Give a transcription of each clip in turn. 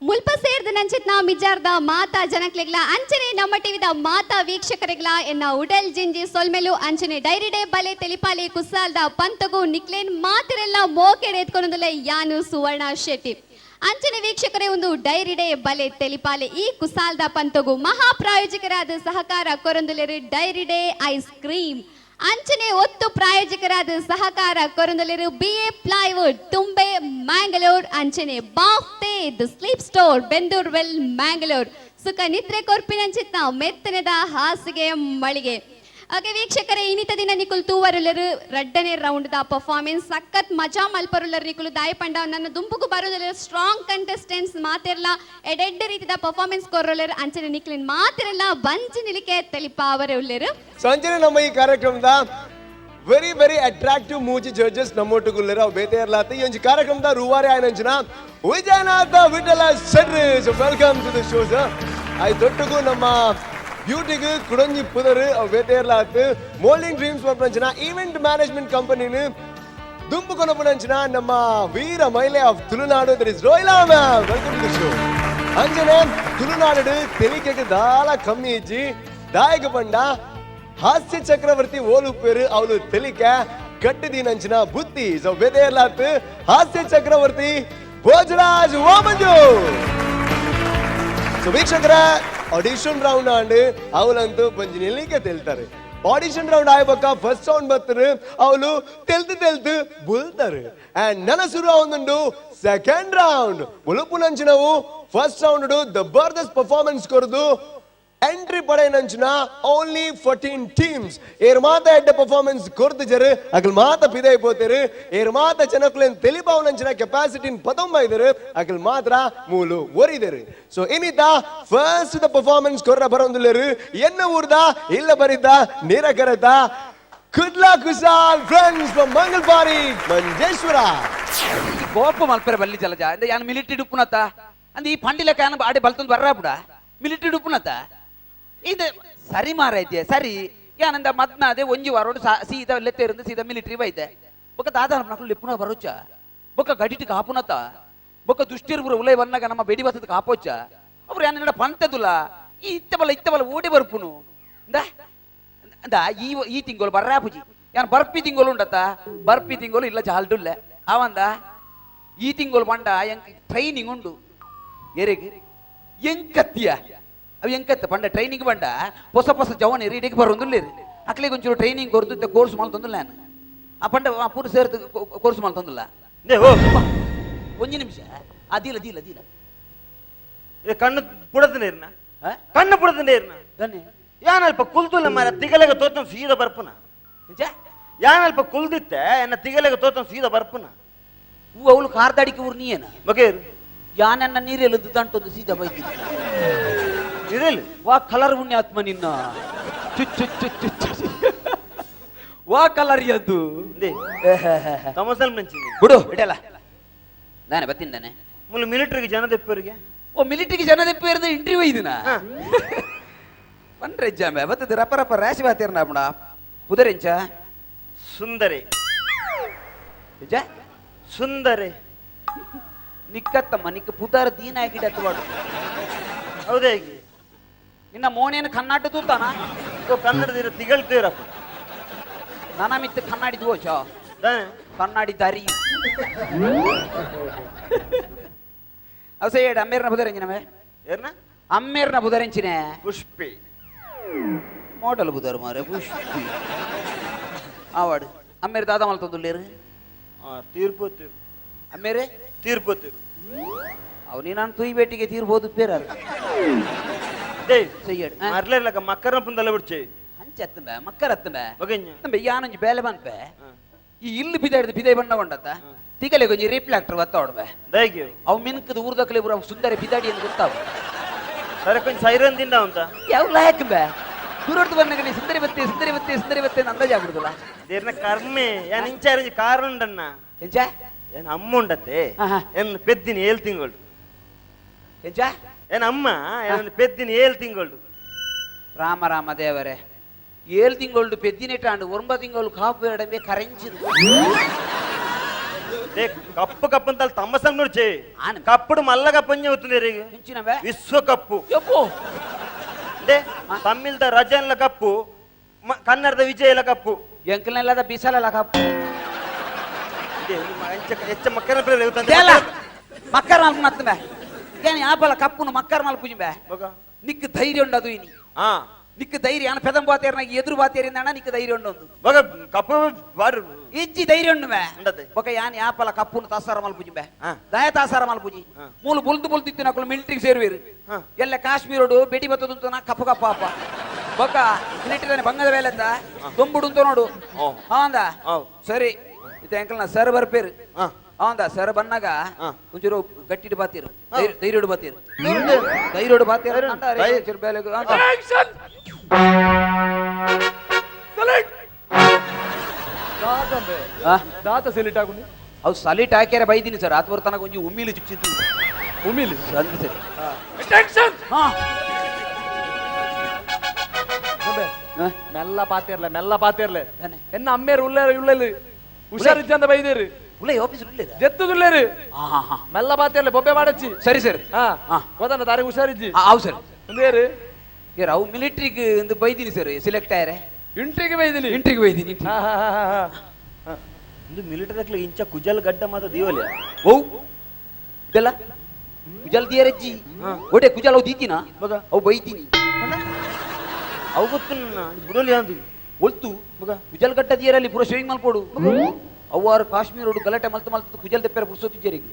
ಮುಲ್ಪ ಸೇರ್ದ ನಂಚಿತ್ನ ಮಿಜಾರ್ದ ಮಾತಾ ಜನಕ್ಲೆಗ್ಲ ಅಂಚನೆ ನಮ್ಮ ಟಿವಿದ ಮಾತಾ ವೀಕ್ಷಕರಿಗ್ಲ ಎನ್ನ ಉಡಲ್ ಜಿಂಜಿ ಸೊಲ್ಮೆಲು ಅಂಚನೆ ಡೈರಿ ಡೇ ಬಲೆ ತೆಲಿಪಾಲಿ ಕುಸಾಲ್ದ ಪಂತಗು ನಿಕ್ಲೇನ್ ಮಾತಿರೆಲ್ಲ ಮೋಕೆಡೆ ಎತ್ಕೊಂಡಲೆ ಯಾನು ಸುವರ್ಣ ಶೆಟ್ಟಿ. ಅಂಚನೆ ವೀಕ್ಷಕರೇ, ಒಂದು ಡೈರಿ ಡೇ ಬಲೆ ತೆಲಿಪಾಲೆ ಈ ಕುಸಾಲ್ದ ಪಂತಗು ಮಹಾ ಪ್ರಾಯೋಜಕರಾದ ಸಹಕಾರ ಕೊರಂದುಲೆರು dairy day ice cream. ಅಂಚನೆ ಒತ್ತು ಪ್ರಾಯೋಜಕರಾದ ಸಹಕಾರ ಕೊರಂದಲಿರು B A plywood ತುಂಬೆ ಮ್ಯಾಂಗಲೂರ್. ಅಂಚನೆ ಬಾಫ್ತೆ the sleep store Bendoorwell Mangalore. ಸುಖ ನಿದ್ರೆ ಕೊರ್ಪಿನಂಚಿತ್ನ ಮೆತ್ತನೆದ ಹಾಸಿಗೆ ಮಳಿಗೆ. ಓಕೆ ವೀಕ್ಷಕರೇ, ಇನ್ನಿತ ದಿನ ನಿಕುಲ್ ತೂವರುಲರು ರಡ್ಡನೆ round the performance ಸಖತ್ ಮಜಾ ಮಲ್ಪರುಲರು ನಿಕುಲು ದಾಯಪಂಡ ನನ್ನ ದುಂಪುಗು ಬರುದಲರು ಸ್ಟ್ರಾಂಗ್ ಕಂಟೆಸ್ಟೆಂಟ್ಸ್ ಮಾತಿರ್ಲ ಎಡೆಡ್ಡ ರೀತಿದ ಪರ್ಫಾರ್ಮೆನ್ಸ್ ಕೊರಲರು. ಅಂಚನೆ ನಿಕ್ಲಿನ್ ಮಾತಿರಲ್ಲ ಬಂಚಿ ನಿಲಿಕೆ ತೆಲಿಪಾವರೆ ಉಲ್ಲೇರು. ಸಂಜೆ ನಮ್ಮ ಈ ಕಾರ್ಯಕ್ರಮದ very very attractive ಮೂಜಿ ಜಡ್ಜಸ್ ನಮ್ಮೊಟ್ಟುಗುಲ್ಲೆರ್ ಅವು ಬೇತೆ ಇರ್ಲಾತ ಈ ಒಂಜಿ ಕಾರ್ಯಕ್ರಮದ ರೂವಾರಿ ಆಯನಂಚಿನ Vijayanatha Vittala Shetty. So welcome to the show sir. I ದೊಟ್ಟುಗು ನಮ್ಮ ಬ್ಯೂಟಿಗೆ ಕುಡಂಜಿ ಪುದರು ಅವು ಬೇತೆ ಇರ್ಲಾತ್ ಮೋಲ್ಡಿಂಗ್ ಡ್ರೀಮ್ಸ್ ಪಂಚಿನ ಈವೆಂಟ್ ಮ್ಯಾನೇಜ್ಮೆಂಟ್ ಕಂಪನಿನ ದುಂಬು ಕೊನಪುನಂಚಿನ ನಮ್ಮ ವೀರ ಮಹಿಳೆ of Tulunadu, that is Roila ma'am. Welcome to the show. ಅಂಜನೆ ತುಳುನಾಡು ತೆಲಿಕೆಗೆ ದಾಲ ಕಮ್ಮಿ ಇಜ್ಜಿ ದಾಯಕ ಪಂಡ ಹಾಸ್ಯ ಚಕ್ರವರ್ತಿ ಓಲು ಪೇರು ಅವಳು ತೆಲಿಕೆ ಕಟ್ಟಿದೀನಂಚಿನ ಬುತ್ತಿ. ಸೊ ಬೇತೆಯರ್ಲಾತ್ ಹಾಸ್ಯ ಚಕ್ರವರ್ತಿ ಭೋಜರಾಜ್ ವಾಮಂಜು. ಸೊ ವೀಕ್ಷಕರ, ಆಡಿಷನ್ ರೌಂಡ್ ಆಂಡ್ ಅವಳಂತೂ ಬಂಜಿ ನಿಲ್ಲಿಕೆ ತೆಲ್ತಾರೆ. ಆಡಿಷನ್ ರೌಂಡ್ ಆಯ್ಬಕ್ಕ ಫಸ್ಟ್ ರೌಂಡ್ ಬತ್ತರು ಅವಳು ತೆಲ್ತು ತೆಲ್ತು ಬುಲ್ತಾರೆ. ಅಂಡ್ ನನ್ನ ಸುರು ಒಂದುಂಡು ಸೆಕೆಂಡ್ ರೌಂಡ್. ಮುಳುಪುನಂಚಿನವು first round the ಬರ್ದಸ್ performance ಕೊರದು entry ಪಡೆಯನಂಚಿನ only 14 teams. ಏರ್ ಮಾತ ಎಡ್ಡ ಪರ್ಫಾರ್ಮೆನ್ಸ್ ಕೊರ್ದು ಜರು ಅಗಲ್ ಮಾತ ಪಿದೈ ಪೋತೇರು. ಏರ್ ಮಾತ ಜನಕುಲೆನ್ ತೆಲಿಪಾವನಂಚಿನ ಕೆಪಾಸಿಟಿನ್ ಪತೊಂಬ ಇದರು ಅಗಲ್ ಮಾತ್ರ ಮೂಲು ಒರಿದರು. ಸೊ ಇನ್ನಿತ first the performance ಕೊರ್ರ ಬರೋಂದುಲ್ಲೇರು ಎನ್ನ ಊರ್ದ ಇಲ್ಲ ಬರಿತ ನಿರಕರತ ಕುಡ್ಲಾ ಕುಸಾಲ್ ಫ್ರೆಂಡ್ಸ್ ಫ್ರಮ್ ಮಂಗಲ್ಬಾರಿ ಮಂಜೇಶ್ವರ. ಕೋಪ ಮಲ್ಪೆರೆ ಬಲ್ಲಿ ಜಲಜ ಅಂದೆ ಯಾನ್ ಮಿಲಿಟರಿ ಡುಪ್ಪುನತ ಅಂದ್ ಈ ಪಂಡಿಲ ಕಾನ ಆಡೆ ಬಲ್ತೊಂದು ಬರ್ರಾಪುಡ ಮಿಲಿಟರಿ ಡುಪ್ಪುನತ ಇದು ಸರಿ ಮಾರೈತೆ ಸರಿ ಯಾನಂದ ಮದ್ನ ಅದೇ ಒಂಜಿ ವಾರೋಡು ಸೀದಾ ಲೆತ್ತೇರಿಂದ ಸೀದಾ ಮಿಲಿಟರಿ ಬೈತೆ ಬೊಕ್ಕ ದಾದ ನಕಲು ಲಿಪ್ಪುನ ಬರೋಚ ಬೊಕ್ಕ ಗಡಿಟ್ ಕಾಪುನತ ಬೊಕ್ಕ ದುಷ್ಟಿರ್ಬುರ ಉಲೈ ಬನ್ನಾಗ ನಮ್ಮ ಬೆಡಿ ಬಸದ ಕಾಪೋಚ ಅವ್ರು ಯಾನ ಪಂತದುಲ ಈ ಇತ್ತ ಬಲ ಇತ್ತ ಬಲ ಓಡಿ ಬರ್ಪುನು ಇಂದ ಅಂದ ಈ ಈ ತಿಂಗಳು ಬರ್ರಾಪುಜಿ ಯಾನ್ ಬರ್ಪಿ ತಿಂಗಳು ಉಂಡತ ಬರ್ಪಿ ತಿಂಗಳು ಇಲ್ಲ ಜಾಲ್ಡುಲ್ಲೆ ಅವಂದ ಈ ತಿಂಗಳು ಬಂಡ ಎಂಕ್ ಟ್ರೈನಿಂಗ್ ಉಂಡು ಎರೆಗ್ ಎಂಕತ್ತಿಯ ಅವು ಎಂಕತ್ತ ಪಂಡ ಟ್ರೈನಿಂಗ್ ಬಂಡ ಹೊಸ ಹೊಸ ಜವನ್ ಇಡೀ ಬರೋದಿಲ್ಲ ಅಕ್ಲಿಗೆ ಒಂಚೂರು ಟ್ರೈನಿಂಗ್ ಕೊರ್ದು ಕೋರ್ಸ್ ಮಾಡ್ತಂದಿಲ್ಲ ನಾನು ಆ ಪಂಡ ಆ ಪೂರ ಸೇರ್ತು ಕೋರ್ಸ್ ಮಾಡ್ತಂದಿಲ್ಲ. ಓ ಒಂಜಿ ನಿಮಿಷ ಅದಿಲ್ಲ ದಿಲ್ಲ ದಿಲ್ಲ. ಕಣ್ಣು ಪುಡದ ನೀರ್ನ ಕಣ್ಣು ಪುಡದ ನೀರ್ನ ಧನ್ಯ ಯಾನಲ್ಪ ಕುಲ್ದುಲ್ಲ ಮಾರ ತಿಗಲೆಗ ತೋತ ಸೀದಾ ಬರ್ಪುನ. ಯಾನಲ್ಪ ಕುಲ್ದಿತ್ತೆ ಎನ್ನ ತಿಗಲೆಗ ತೋತ ಸೀದಾ ಬರ್ಪುನ. ಹೂ ಅವಳು ಕಾರ್ದಾಡಿಕೆ ಊರು ನೀಯೇನ ಬಗೇರು ಯಾನನ್ನ ನೀರೆಲ್ಲದ್ದು ತಂಟೊಂದು ಸೀದಾ ಬೈತಿ ಇರಲಿ. ವಾ ಕಲರ್ ಪುಣ್ಯಾತ್ಮ ನಿನ್ನ ಚುಚ್ಚು ಚುಚ್ಚು ಚುಚ್ಚು ವಾ ಕಲರ್ ಯದ್ದು. ತಮಸಲ್ ಮಂಚಿ ಬಿಡು ಇಡಲ್ಲ ನಾನೇ ಬರ್ತೀನಿ ನಾನೇ. ಮುಲ್ಲ ಮಿಲಿಟರಿಗೆ ಜನ ದೆಪ್ಪರಿಗೆ ಓ ಮಿಲಿಟರಿಗೆ ಜನ ದೆಪ್ಪ ಇಂಟರ್ವ್ಯೂ ಇದೀನ ಪನ್ರೆ ಜಾಮೆ ಬತ್ತದ ರಪ ರಪ ರಾಶಿ ಬಾತಿರ್ನ ಅಪ್ಪಣ ಪುದರೆಂಚ ಸುಂದರಿ ನಿಜ ಸುಂದರಿ ನಿಕ್ಕತ್ತಮ್ಮ ನಿಕ್ಕ ಪುದಾರ ದೀನ ಆಗಿಡ ವಾಡು. ಹೌದೇ ನಿನ್ನ ಮೋನೇನು ಕನ್ನಾಟ ತೂತಾನ ಕನ್ನಡದಿರ ತಿಗಳ್ತೀರಪ್ಪ. ನಾನಾಮಿತ್ತು ಕನ್ನಡಿ ದೋಷ ಕನ್ನಡಿ ದಾರಿ ಅವಸೇ ಅಮ್ಮೇರ್ನ ಬುದರೆಂಜಿನವೇ ಏರ್ನ ಅಮ್ಮೇರ್ನ ಬುದರೆಂಚಿನೆ ಪುಷ್ಪಿ ಮೋಡಲ್ ಬುದರ್ ಮಾರೆ ಪುಷ್ಪಿ ಆವಾಡು ಅಮ್ಮೇರ್ ದಾದಾ ಮಲ್ತೊಂದುಲ್ಲೇರು ತೀರ್ಪೋತೀರು ಅಮ್ಮೇರೆ ತೀರ್ಪೋತೀರು ಅವ್ ನೀನು ತುಯ್ ಬೇಟಿಗೆ ತೀರ್ಬೋದು ಪೇರಾರು ಸಯ್ಯಡ್ ಮರ್ಲೇರ್ಲಕ್ಕ ಮಕ್ಕರ್ನ ಪುಂದಲ್ಲ ಬಿಡ್ಚೆ ಅಂಚತ್ತಂಬೆ ಮಕ್ಕರತ್ತಂಬೆ ಬಗಂಜ ತಂಬೆ ಯಾನೊಂಜಿ ಬೇಲೆ ಬಂಪೆ ಈ ಇಲ್ಲು ಬಿದಾಡ್ದು ಬಿದೈ ಬಣ್ಣ ಕೊಂಡತ್ತ ತಿಗಲೆ ಕೊಂಜಿ ರಿಫ್ಲೆಕ್ಟರ್ ಬತ್ತ ಹೊಡ್ಬೆ ದಯಗೆ ಅವು ಮಿನ್ಕದ ಊರ್ದಕ್ಲೆ ಪೂರ ಸುಂದರ ಬಿದಾಡಿ ಅಂತ ಗೊತ್ತಾವ ಸರಿ ಕೊಂಚ ಸೈರನ್ ತಿಂಡ ಅಂತ ಯಾವ ಲಾಯಕ್ ಬೆ ದೂರಡ್ದು ಬಂದಾಗ ನೀ ಸುಂದರಿ ಬತ್ತೆ ಸುಂದರಿ ಬತ್ತೆ ಸುಂದರಿ ಬತ್ತೆ ಅಂತ ಅಂದಾಜ್ ಆಗ್ಬಿಡುದಿಲ್ಲ. ದೇರ್ನ ಕರ್ಮೆ ಯಾನ್ ಇಂಚಾರಂಜಿ ಕಾರ್ ಉಂಡಣ್ಣ ಎಂಚ ಏನ್ ಅಮ್ಮ ಉಂಡತ್ತೆ ಎನ್ ಪೆದ್ದಿನ 7 ತಿಂಗಳು ಎಂಚ ಏನ್ ಅಮ್ಮ ಏನ್ ಪೆದ್ದಿನ 7 ತಿಂಗಳು. ರಾಮ ರಾಮ ದೇವರೇ, 7 ತಿಂಗಳು ಪೆದ್ದಿನೆಟಾಂಡು 9 ತಿಂಗಳು ಕಾಪು ಎರಡಂಬೆ ಕರೆಂಚಿದು. ಕಪ್ಪು ಕಪ್ಪು ಅಂತ ತಮ್ಮ ಸಂಗ ಕಪ್ಪುಡು ಮಲ್ಲ ಕಪ್ಪಂಜೆ అవుతుంది ವಿಶ್ವ ಕಪ್ಪು. ತಮಿಳ್ದ ರಜನ್ಲ ಕಪ್ಪು, ಕನ್ನಡದ ವಿಜಯಲ ಕಪ್ಪು, ಎಂಕಲ್ನೆಲ್ಲದ ಬಿಸಲಲ್ಲ ಕಪ್ಪು. ಹೆಚ್ಚ ಮಕ್ಕಳ ಮಕ್ಕರ ಮಲ್ಪು ಏನ್ ಯಾಪಲ ಕಪ್ಪುನು ಮಕ್ಕರ ಮಲ್ಪುಜಿಂಬೆ. ನಿಕ್ ಧೈರ್ಯ ಉಂಡದು ಇನಿ. ನಿಕ್ ಧೈರ್ಯ ಅನ್ನ ಪೆದಂ ಬಾತೇರ್ನ ಎದುರು ಬಾತೇರಿಂದಣ್ಣ ನಿಕ್ ಧೈರ್ಯ ಉಂಡು ಬಗ ಕಪ್ಪು ಬಾರು ಇಜ್ಜಿ ಧೈರ್ಯ ಉಂಡು ಮೇ ಬೊಕ ಯಾನ್ ಯಾಪಲ ಕಪ್ಪುನು ತಾಸಾರ ಮಲ್ಪುಜಿಂಬೆ ದಯ ತಾಸಾರ ಮಲ್ಪುಜಿ. ಮೂಲು ಬುಲ್ದು ಬುಲ್ದಿತ್ತು ನಕಲು ಮಿಲಿಟರಿಗೆ ಸೇರುವೇರು ಎಲ್ಲ ಕಾಶ್ಮೀರೋಡು ಬೆಡಿ ಬತ್ತದಂತ ನಾ ಕಪ್ಪು ಕಪ್ಪ ಅಪ್ಪ ಬೊಕ ಮಿಲಿಟರಿ ಬಂಗದ ಬೇಲೆತ್ತ ದೊಂಬುಡು ಅಂತ ನೋಡು. ಹೌದಾ ಸರಿ ಇತ್ತ ಅಂಕಲ್ ಸರ್ ಬರ್ಪೇರು. ಹೌದಾ ಸರ್ ಬನ್ನಾಗ ಒಂಚೂರು ಗಟ್ಟಿಡು ಬಾತೀರು, ಧೈರ್ಯಡು ಬಾತೀರು, ಧೈರ್ಯಡು ಬಾತೀರು. ಹೌದು ಸಲಿಟ್ ಹಾಕ್ಯಾರ ಬೈದೀನಿ ಸರ್. ಆತ್ವರ್ ತನಕ ಒಂಜಿ ಉಮ್ಮಿಲು ಚುಚ್ಚಿದ್ದು ಉಮ್ಮಿಲು ಸರಿ. ಮೆಲ್ಲ ಪಾತಿರ್ಲೆ ಮೆಲ್ಲ ಪಾತಿರ್ಲೆ ಎನ್ನ ಅಮ್ಮೇರು ಉಳ್ಳೇರು ಉಳ್ಳೇಲು ಹುಷಾರಿದ್ದ ಬೈದೇರು ಉಳ್ಳೆ ಆಫೀಸ್ ಉಳ್ಳೇರು ಜೆತ್ತುದುಳ್ಳೇರು ಮೆಲ್ಲ ಪಾತಿರ್ಲೆ ಬೊಬ್ಬೆ ಮಾಡಚ್ಚಿ. ಸರಿ ಸರ್. ಗೊತ್ತಣ್ಣ ತಾರಿಗೆ ಹುಷಾರಿಜ್ಜಿ. ಹೌದು ಸರ್. ಒಂದೇರು ಏರ್ ಅವು ಮಿಲಿಟ್ರಿಗೆ ಒಂದು ಬೈದೀನಿ ಸರ್. ಸೆಲೆಕ್ಟ್ ಆಯ್ರೆ ಇಂಟ್ರಿಗೆ ಬೈದಿನಿ ಇಂಟ್ರಿಗೆ ಬೈದೀನಿ. ಒಂದು ಮಿಲಿಟರಿ ಇಂಚ ಕುಜಲ್ ಗಡ್ಡ ಮಾತ ದಿವಲೆ ಓ ಇದೆಲ್ಲ ಕುಜಲ್ ದಿಯರಜ್ಜಿ ಒಡೆ ಕುಜಲ್ ಅವು ದೀತಿನ ಅವು ಬೈತೀನಿ ಅವು ಗೊತ್ತು ಬಿಡೋಲಿ ಅಂದು ಒಲ್ತು ಕುಜಲ್ ಗಡ್ಡ ದಿಯರಲ್ಲಿ ಪೂರ ಶೇವಿಂಗ್ ಮಲ್ಪೋಡು. ಅವ್ವಾರು ಕಾಶ್ಮೀರ ಗಲಾಟೆ ಮಲ್ತು ಮಲ್ತು ಕುಜಲ್ ದೆಪ್ಪೆರ ಪುರ್ಸೊತ್ತಿಜ್ಜರಿಗೆ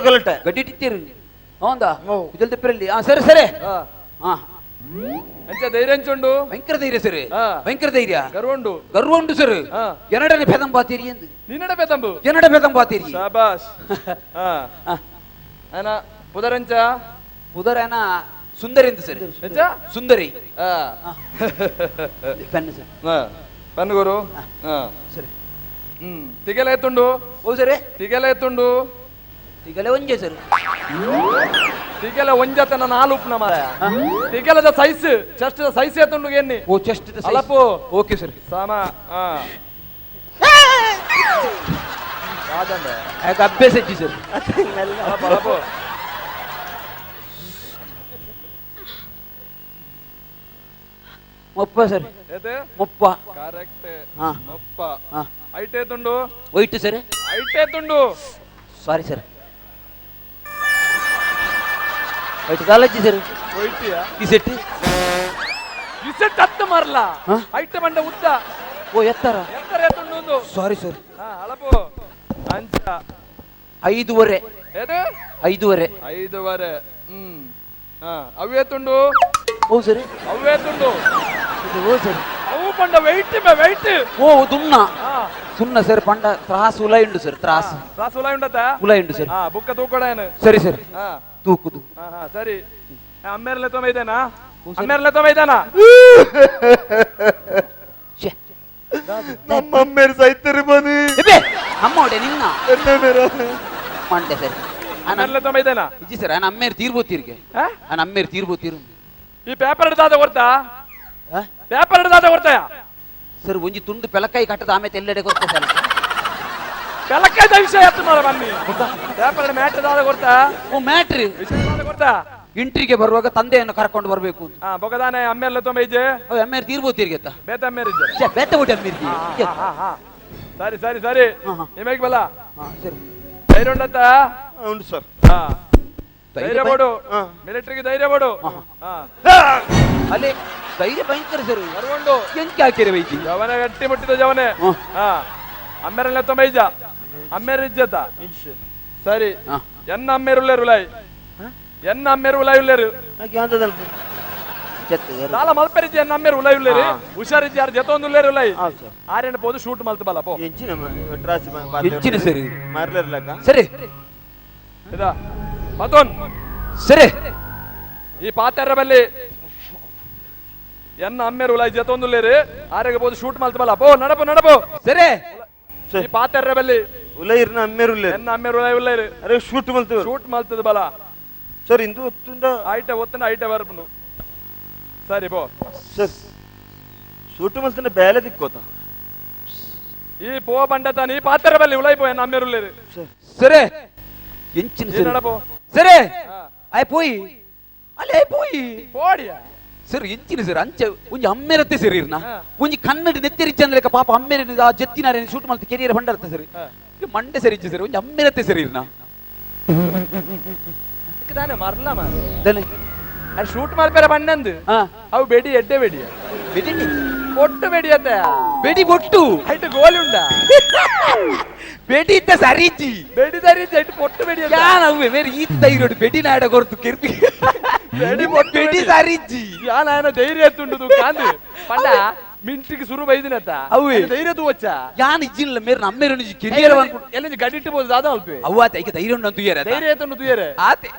ಗಲಾಟೆ ಗಡ್ಡಿ ಟಿತ್ತೇರು. ಹೌದಾ ಕುಜಲ್ ದೆಪ್ಪರಲ್ಲಿ. ಹಾ ಸರಿ ಸರಿ. ಹಾ ಅಂಚ ಧೈರ್ಯ ಉಂಡು, ಭಯಂಕರ ಧೈರ್ಯ ಸರ್, ಭಯಂಕರ ಧೈರ್ಯ. ಗರ್ವ ಉಂಡು, ಗರ್ವ ಉಂಡು ಸರ್. ಎರಡನೇ ಪೆದಂಬ ಬಾತೀರಿ ಎಂದು ನಿನ್ನಡ ಪೆದಂಬು ಎನ್ನಡ ಪೆದಂಬ ಬಾತೀರಿ. ಶಾಬಾಷ್. ಅನ ಪುದರಂಚ ಪುದರನ ಸುಂದರಿ ಅಂತ ಸರ್. ಸುಂದರಿ pen sir. Pen ಗುರು ಸರಿ. ತಿಗಲೆ ಎತ್ತುಂಡು. ಓ ಸರಿ ತಿಗಲೆ ಎತ್ತುಂಡು. ತಿಗಲೆ ಒಂಜೆ ಸರ್. ತಿಗಲೆ ಒಂಜತನ ನಾಲು ಉಪ್ಪುನ ಮಾರಾಯ. ತಿಗಲದ size chest size ಎತ್ತುಂಡು ಎನ್ನಿ. ಓ ಚೆಸ್ಟ್ ಅಲಪು. Okay sir. ಸಾಮ ಯಾಕೆ ಅಭ್ಯಾಸ ಹೆಚ್ಚಿ ಸರ್. ಅಲಪು ಅಲಪು. ಮೊಪ್ಪ ಸರ್. ಮೊಪ್ಪ ಕರೆಕ್ಟ್. ಮೊಪ್ಪ. ಐಟ್ ಎತ್ತುಂಡು. White sir. Height ಎತ್ತುಂಡು. Sorry sir. White college sir. ವೈಟಿಯಾ ಇಸೆಟ್ ಇಸೆಟ್ ಹತ್ತು ಮಾರ್ಲ. ಐಟ್ ಮಂಡ ಉದ್ದ. ಓ ಎತ್ತರ ಎತ್ತರ ಎತ್ತುಂಡು. Sorry sir. ಅಳಪು ಅಂಚ 5.5. ಏದು 5.5. 5.5. ಹ್ಮ್. ಅವೇ ತುಂಡು. ಓ ಸರ್. ಅವೇ ತುಂಡು. ಓ ಸರ್. ಅವು ಪಂಡ ವೈಟ್ ಮೇ ವೈಟ್. ಓ ದುನ್ನ ಸುನ್ನ ಸರ್. ಪಂಡ ತ್ರಾಸ್ ಉಲೈ ಉಂಡು ಸರ್. ತ್ರಾಸ್ ತ್ರಾಸ್ ಉಲೈ ಉಂಡತ ಉಲೈ ಉಂಡು ಸರ್. ಬುಕ್ಕ ತೂಕೊಡೇನು. ಸರಿ ಸರ್. ತೂಕುದು. ಸರಿ. ಅಮ್ಮೇರ್ಲೆ ತೊಂಬ ಇದೇನಾ? ಅಮ್ಮೇರ್ಲೆ ತೊಂಬ ಇದೇನಾ? ನಮ್ಮ ಅಮ್ಮೇರು ಸೈತರು ಬನ್ನಿ. ಅಮ್ಮ ಒಡೆ ನಿನ್ನ ಮಂಡೆ ಸರ್. ಅಮ್ಮೇರ್ಲೆ ತೊಂಬ ಇದೇನಾ? ಇಜ್ಜಿ ಸರ್. ನಾನು ಅಮ್ಮೇರು ತೀರ್ಬೋತೀರ್ಗೆ. ನಾನು ಅಮ್ಮೇರು ತೀರ್ಬೋತೀರು. ಈ ಪೇಪರ್ ಹಿಡ್ದಾದ ಕೊಡ್ತಾ? ಪೇಪರ್ ಹಿಡ್ದಾದ ಕೊಡ್ತಾಯ ಸರ್? ಒಂಜಿ ತುಂಡು ಪೆಲಕಾಯಿ ಕಟ್ಟದ ಆಮೇಲೆ ಎಲ್ಲೆಡೆ ಕೊಡ್ತಾ ಸರ್. ಪೆಲಕಾಯ್ದ ವಿಷಯ ಎತ್ತು ಮಾಡ ಬನ್ನಿ. ಪೇಪರ್ ಮ್ಯಾಟ್ರ್ ದಾದ ಕೊಡ್ತಾ? ಓ ಮ್ಯಾಟ್ರ್ ವಿಷಯ ಕೊಡ್ತಾ? ಇಂಟ್ರಿಗೆ ಬರುವಾಗ ತಂದೆಯನ್ನು ಕರ್ಕೊಂಡು ಬರಬೇಕು. ಬೊಗದಾನೆ ಅಮ್ಮೇರ್ಲೆ ತೊಂಬ ಇಜ್ಜೆ. ಅಮ್ಮೇರು ತೀರ್ಬೋತೀರ್ಗೆ ಬೇತ ಅಮ್ಮೇರು ಇಜ್ಜೆ. ಬೇತ ಊಟ ಅಮ್ಮೇರ್ಗೆ. ಸರಿ ಸರಿ ಸರಿ. ನಿಮಗೆ ಬಲ್ಲ ಸರಿ. ಧೈರ್ಯ ಉಂಡತ್ತ? ಉಂಟು ಸರ್. ಧೈರ್ಯ ಬೋಡು, ಮಿಲಿಟರಿಗೆ ಧೈರ್ಯ ಬೋಡು. ಅಲ್ಲಿ ಧೈರ್ಯ ಭಯಂಕರ ಸರ್. ಗರ್ವಂಡು ಎಂಕೆ ಹಾಕಿರ ವೈದ್ಯ ಜವನೆ ಗಟ್ಟಿ ಮುಟ್ಟಿದ ಜವನೆ. ಅಮ್ಮೇರೆಲ್ಲ ತೊಂಬ ಇಜ್ಜ. ಅಮ್ಮೇರು ಇಜ್ಜತ. ಸರಿ. ಎನ್ನ ಅಮ್ಮೇರು ಉಳ್ಳೇರು ಉಲಾಯ್. ಎನ್ನ ಅಮ್ಮೇರು ಉಲಾಯ್ ಉಳ್ಳೇರು. ದಾಲ ಮಲ್ಪೆರಿಜ್ಜಿ ಎನ್ನ ಅಮ್ಮೇರು ಉಲಾಯ್ ಉಳ್ಳೇರು. ಹುಷಾರಿಜ್ಜಿ ಯಾರು ಜೊತೆ ಒಂದು ಉಳ್ಳೇರು ಉಲಾಯ್. ಆರೇನ ಪೋದು ಶೂಟ್ ಮಲ್ತು ಬಲ್ಲ ಪೋ. ಎಂಚಿನ ಸರಿ ಸರಿ ಇದಾ ಮತ್ತೊಂದು ಸರಿ. ಈ ಪಾತೆರ ಬಲ್ಲಿ ಎನ್ನ ಅಮ್ಮೇರು ಉಲಾಯ್ ಜೊತೆ ಒಂದು ಉಳ್ಳೇರು. ಆರೆಗೆ ಪೋದು ಶೂಟ್ ಮಲ್ತು ಬಲ್ಲ ಪೋ. ನಡಪು ನಡಪು. ಸರಿ. ಈ ಪಾತೆರ ಬಲ್ಲಿ ಉಲೈರ್ನ ಅಮ್ಮೇರುಲ್ಲೇರು. ಎನ್ನ ಅಮ್ಮೇರು ಉಲೈ ಉಲ್ಲೇರು. ಅರೆ ಶೂಟ್ ಮಲ್ತೇವೆ. ಶೂಟ್ ಮಲ್ತದ ಬಲ. ಸರ್ ಇಂದು ಒತ್ತುಂಡ ಐಟ ಒತ್ತುಂಡ ಐಟ ಬರ್ಪುಂಡು. ಸರಿ ಬೋ. ಸರ್ ಶೂಟ್ ಮಲ್ತಂಡ ಬೇಲೆ ದಿಕ್ಕೋತ. ಈ ಪೋ ಬಂಡ ತಾನು ಈ ಪಾತ್ರ ಬಲ್ಲಿ ಉಲೈ ಪೋ ಎನ್ನ ಅಮ್ಮೇರುಲ್ಲೇರು. ಸರಿ ಎಂಚಿನ ಸರಿ ಏನಡ ಪೋ. ಸರಿ ಆಯ್ ಪೋಯಿ ಅಲ್ಲಿ ಆಯ್ ಪೋಯಿ ಪೋಡಿಯ. ಸರ್ ಎಂಚಿನ ಸರ್ ಅಂಚೆ ಒಂಜಿ ಅಮ್ಮೇರತ್ತೆ ಸರ್ ಇರ್ನ ಒಂಜಿ ಕನ್ನಡಿ ನೆತ್ತೆರಿಚ್ಚಂದ್ಲೆಕ್ಕ ಪಾಪ ಅಮ್ಮೇರೆ ಆ ಜತ್ತಿನಾರೆ ಶೂಟ್ ಮಲ್ತ ಕೆರಿಯರ್ ಬಂಡರ್ತ ಸರ್ ಮಂಡೆ ಸರಿ ಇಜ್ಜಿ ಸರ್ ಒಂಜಿ ಅಮ್ಮೇರತ್ತೆ ಸರ್ ಇರ್ನ ತಾನೆ ಮರ್ಲ ಮಾರ ದನೆ ಅದು ಶೂಟ್ ಮಲ್ಪೆರ ಬಣ್ಣಂದು ಅವು ಬೆಡಿ ಎಡ್ಡೆ ಬೆಡಿ ಬೆಡಿ ಒಟ್ಟು ಬೆಡಿ ಅತ್ತ ಬೆಡಿ ಒಟ್ಟು ಐಟ್ ಗೋಲಿ ಉಂಡ ಬೆಡಿ ಇದ್ದ ಸರಿಜಿ ಬೆಡಿ ಸರಿ ಐಟ್ ಪೊಟ್ಟು ಬೆಡಿ ಅತ್ತ ಯಾನ್ ಅವ್ವೆ ಬೇರೆ ಈ ತೈರೋಡು ಬೆಡಿ ನಾಡ ಕೊರ್ತು ಕಿರ್ಪಿ ಬೆಡಿ ಪೊಟ್ಟು ಬೆಡಿ ಸರಿಜಿ ಯಾನ್ ಆಯನ ಧೈರ್ಯ ಎತ್ತುಂಡು ಕಾಂದು ಪಂಡ ಮಿಂಟಿಗೆ ಸುರು ಬೈದಿನತ್ತ ಅವ್ವೆ. ಧೈರ್ಯ ತೂವಚ್ಚ ಯಾನ್ ಇಜ್ಜಿಲ್ಲ ಮೇರೆ ನಮ್ಮೇರು ಕೆರಿಯರ್ ಎಲ್ಲ ಗಡಿಟ್ಟು ಬೋದು ದಾದ ಅಲ್ಪೆ ಅವ್ವಾತ ಐಕೆ ಧೈರ್ಯ ಉಂಡು ತುಯ್ಯರ ಧೈರ್ಯ ಎತ್ತುಂಡು ತುಯ್ಯರೆ ಆತೆ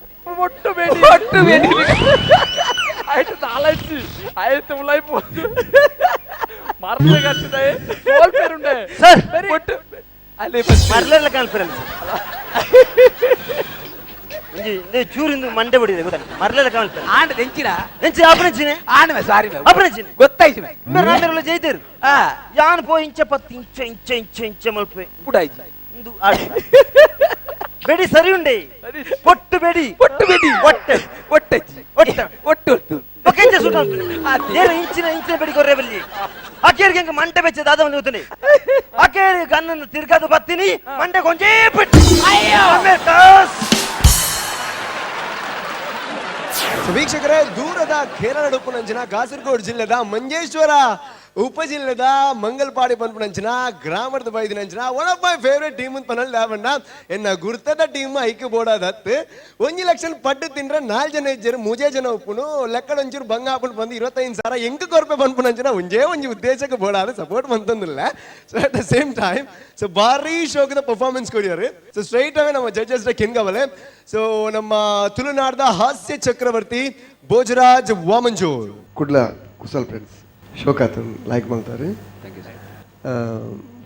ಒಟ್ಟು ಬೇಡಿ ಒಟ್ಟು ಬೆಡಿ ಆಯ್ತು ತಾಳಚ್ಚಿ ಆಯ್ತು ಉಲೈ ಪೋದು ಮರ್ಲೆ ಕಟ್ಟಿದೆ ಸೋಲ್ಪೇರುಂಡೆ ಸರ್ ಒಟ್ಟು ಅಲ್ಲೇ ಬಸ್ ಮರ್ಲೆಲ್ಲ ಕಾಣ್ತಿರಲ್ಲ ಸರ್. ಒಂಜಿ ಇಂದೇ ಚೂರಿಂದು ಮಂಡೆ ಬಡಿದೆ ಗೊತ್ತಾ ಮರ್ಲೆಲ್ಲ ಕಾಣ್ತಾರೆ. ಆಂಡ ದೆಂಚಿನ ಎಂಚಿ ಅಪರಂಚಿನೆ ಆಂಡ ಸಾರಿ ಅಪರಂಚಿನೆ ಗೊತ್ತಾಯ್ತು ಮೇ. ಮೇರೆ ಜೈತೇರು. ಆ ಯಾನ್ ಪೋ ಇಂಚ ಪತ್ತು ಇಂಚ ಇಂಚ ಇಂಚ ಇಂಚ ಮಲ್ಪೆ ಪುಡಾಯ್ತು ಇಂದು ಆಡು ಬೆಡಿ ಸರಿ ಉಂಡೆ ಪೊಟ್ಟು ಬೆಡಿ ಒಟ್ಟು ಬೆಡಿ ಒಟ್ಟೆ ಒಟ್ಟಜ್ಜಿ ಒಟ್ಟೆ. ಒಟ್ಟು ಒಟ್ಟು ಒಕೆಂಚ ಸೂಟ್ ಮಲ್ಪುನೆ. ಏನು ಇಂಚಿನ ಇಂಚಿನ ಬೆಡಿ ಕೊರ್ರೆ ಬಲ್ಲಿ ಅಕೇರಿಗೆ ಹೆಂಗ ಮಂಟೆ ಬೆಚ್ಚ ದಾದ ಒಂದು ಗೊತ್ತನೆ ಅಕೇರಿ ಗನ್ನನ್ನು ತಿರ್ಗಾದು ಬತ್ತೀನಿ ಮಂಡೆ ಕೊಂಜೇ ಪೆಟ್ಟು ಆಮೇಲೆ ಟಸ್. ಸೊ ವೀಕ್ಷಕರೇ, ದೂರದ ಕೇರಳ ಕಾಸರಗೋಡು ಜಿಲ್ಲೆದ ಮಂಜೇಶ್ವರ ಉಪಜಿಲ್ಲೆದ ಮಂಗಲ್ಪಾಡಿ ಪನ್ಪುನಂಚಿನ ಗ್ರಾಮದ ಬೈದಿನಂಚಿನ one of my favourite team ಅಂತ ಪನಲ್ ದಾವಣ್ಣ ಎನ್ನ ಗುರ್ತದ ಟೀಮ್ ಐಕ್ಯ ಬೋಡಾದತ್ತು 1 ಲಕ್ಷ ಪಟ್ಟು ತಿಂದ್ರೆ 4 ಜನ ಇಜ್ಜರು ಮೂಜೇ ಜನ ಉಪ್ಪುನು ಲೆಕ್ಕಡ ಒಂಚೂರು ಬಂಗ ಹಾಕೊಂಡು ಬಂದು 25,000 ಎಂಕ್ ಕೊರ್ಪೆ ಪನ್ಪುನಂಚಿನ ಒಂಜೇ ಒಂಜಿ ಉದ್ದೇಶಕ್ಕೆ ಬೋಡಾದ support ಬಂತಂದಿಲ್ಲ. So at the same time so ಭಾರಿ ಶೋಕದ ಪರ್ಫಾರ್ಮೆನ್ಸ್ ಕೊಡಿಯಾರು. ಸೊ ಸ್ಟ್ರೈಟ್ ಅವೇ ನಮ್ಮ ಜಡ್ಜಸ್ ಕೆನ್ಗವಲೆ. ಸೊ ನಮ್ಮ ತುಳುನಾಡ್ದ ಹಾಸ್ಯ ಚಕ್ರವರ್ತಿ ಭೋಜರಾಜ್ ವಾಮಂಜೂರ್. ಕುಡ್ಲ ಕುಸಲ್ ಫ್ರೆಂಡ್ಸ್ ಶೋಕಾತನ್ ಲೈಕ್ ಮಾಡ್ತಾರೆ.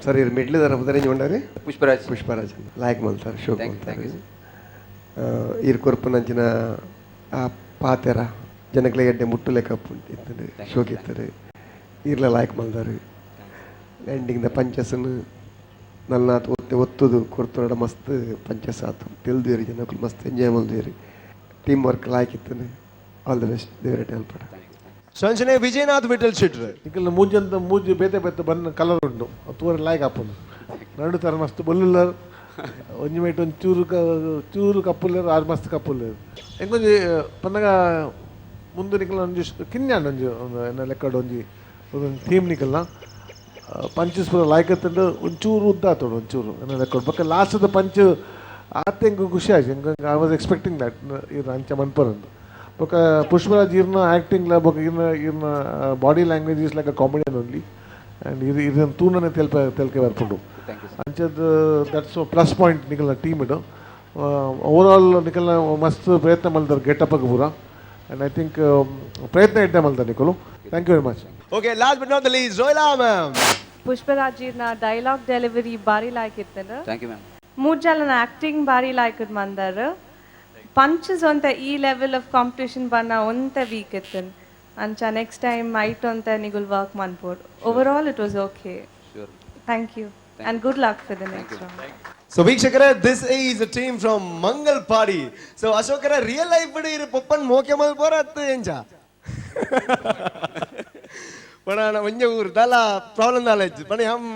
ಸರ್ ಇರ್ ಮಿಡ್ಲಿದಾರ ರೇಂಜ್ ಉಂಡಾರಿ ಪುಷ್ಪರಾಜ್. ಪುಷ್ಪರಾಜ್ ಲೈಕ್ ಮಾಡ್ತಾರೆ ಶೋಕ್ Thank you, thank ಮಾಡ್ತಾರೆ. you, ಇರ್ ಕೊರ್ಪುನಂಚಿನ ಆ ಪಾತೆರ ಜನಕ್ಲೆ ಎಡ್ಡೆ ಮುಟ್ಟು ಲೆಕ್ಕ ಇತ್ತಂಡು ಶೋಕ್ ಇತ್ತಾರೆ. ಇರ್ಲ ಲೈಕ್ ಮಾಡ್ತಾರೆ. ಎಂಡಿಂಗ್ದ ಪಂಚಸನ್ನು ನಲ್ನಾತ್ ಒತ್ತೆ ಒತ್ತುದು ಕೊರ್ತೋಡ ಮಸ್ತ್ ಪಂಚಸ್ ಆತು ತೆಲ್ದುವೇರಿ ಜನಕ್ಕೂ ಮಸ್ತ್ ಎಂಜಾಯ್ ಮಲ್ದುವೇರಿ. Team work like ಇತ್ತಂಡು. All the best ದೇವರ ಅಲ್ಪಡ. ಸಂಜನೆ ವಿಜಯನಾಥ್ ವಿಠಲ್ ಶೆಟ್ರ್. ನಿಕಲ್ನ ಮೂಜಂತ ಮೂಜಿ ಬೇತೆ ಬೇತೆ ಬಣ್ಣ ಕಲರ್ ಉಂಡು ತೂರ ಲಾಯ್ಕ್ ಆಪುಂಡು ನಡು ತರ ಮಸ್ತ್ ಬೊಲ್ಲುಲ್ಲರ್ ಒಂಜಿ ಮೇಟ್ ಒಂಜಿ ಚೂರು ಚೂರು ಕಪ್ಪುಲ್ಲೇರು ಆರು ಮಸ್ತ್ ಕಪ್ಪುಲ್ಲೇರು ಎಂಕೊಂಜಿ ಪನ್ನಗ ಮುಂದೆ ನಿಕಲ್ನ ಒಂಜಿ ಕಿನ್ಯಾಂಡ್ ಒಂಜಿ ಒಂದು ಎನ್ನ ಲೆಕ್ಕಡ್ ಒಂಜಿ ಒಂದೊಂದು ಥೀಮ್ ನಿಕಲ್ನ ಪಂಚಸ್ ಪೂರ ಲಾಯ್ಕ್ ಅತ್ತಂಡು ಒಂಚೂರು ಉದ್ದ ಆತೋಡು ಒಂಚೂರು ಎನ್ನ ಲೆಕ್ಕಡ್ ಬೊಕ್ಕ ಲಾಸ್ಟ್ದ ಪಂಚ್ ಆತ ಎಂಕ್ ಖುಷಿ ಆಯ್ತು. ಎಂಕ್ I was expecting that ಇರ್ ಅಂಚ ಮನ್ಪರಂದು. ಬೊಕ್ಕ ಪುಷ್ಪರಾಜ್ ಇರ್ನ ಆ್ಯಕ್ಟಿಂಗ್ಲ ಬೊಕ್ಕ ಇರ್ನ ಇರ್ನ body language is like a comedian only and ಇದು ಇದನ್ನು ತೂನನೆ ತೆಲ್ಪ ತೆಲ್ಕೆ ಬರ್ಪುಂಡು ಅಂಚದ that's plus point ನಿಕಲ್ನ team ಇಡು. ಓವರ್ ಆಲ್ ನಿಕಲ್ನ ಮಸ್ತ್ ಪ್ರಯತ್ನ ಮಲ್ದಾರ್ ಗೆಟಪ್ ಪೂರ and I think ಪ್ರಯತ್ನ ಇಡ್ಡೆ ಮಲ್ದಾರ್ ನಿಕಲು. Thank you very much. Okay, last but not the least Royla ma'am. Pushparaj ಇರ್ನ ಡೈಲಾಗ್ ಡೆಲಿವರಿ ಬಾರಿ ಲಾಯ್ಕ್ ಇತ್ತನು. Thank you ma'am. ಮೂರ್ಜಾಲನ acting ಬಾರಿ ಲಾಯ್ಕ್ ಮಂದಾರ. ಪಂಚಸ್ ಒಂತ ಈ level of competition ಬಣ್ಣ ಒಂತ ವೀಕ್ ಇತ್ತನ್. ಅಂಚ next time might ಒಂತ ನಿಗುಲ್ ವರ್ಕ್ ಮನ್ಪೋಡ್. Overall it was okay. Thank you and good luck for the next round. So ವೀಕ್ಷಕರೇ, this is a team from Mangalpady. So ಅಶೋಕರ real life ಇರು ಪೊಪ್ಪನ್ ಮೋಕೆ ಮಲ್ಪೋರ ಅತ್ತು ಎಂಚ ಪಣ ಒಂಜೆ ಊರು ದಾಲ ಪ್ರಾಬ್ಲಮ್ ದಾಲ ಇಜ್ಜಿ ಪಣ ಯಾಮ್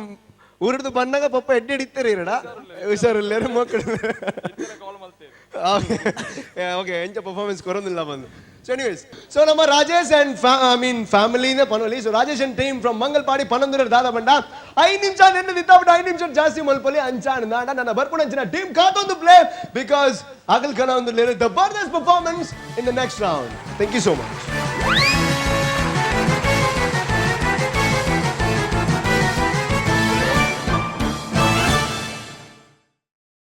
ಊರಿಡ್ದು ಬಣ್ಣಗ ಪಪ್ಪ ಎಡ್ಡೆ ಹಿಡಿತಾರೆ ಇರಡ ಹುಷಾರಿಲ್ಲೇರು ಮಕ್ಕಳು. ಓಕೆ, ಎಂಚ ಪರ್ಫಾರ್ಮೆನ್ಸ್ ಕೊರೊಂದಿಲ್ಲ ಬಂದು. So anyways, so ನಮ್ಮ Rajesh and I mean ಫ್ಯಾಮಿಲಿನೇ ಪನೋಲಿ. So Rajesh and team from Mangalpady ಪನೊಂದರ ದಾದ ಬಂಡ 5 ನಿಮಿಷ ನೆನ್ನೆ ದಿತ್ತಾಬಿಟ್ಟು 5 ನಿಮಿಷ ಜಾಸ್ತಿ ಮಲ್ಪೊಲಿ ಅಂಚಾಣ ನಾಡ ನನ್ನ ಬರ್ಪುಣಂಚಿನ ಟೀಮ್ ಕಾತೊಂದು ಪ್ಲೇ because ಅಗಲ್ ಕನ ಒಂದು the burst performance in the next round. Thank you so much.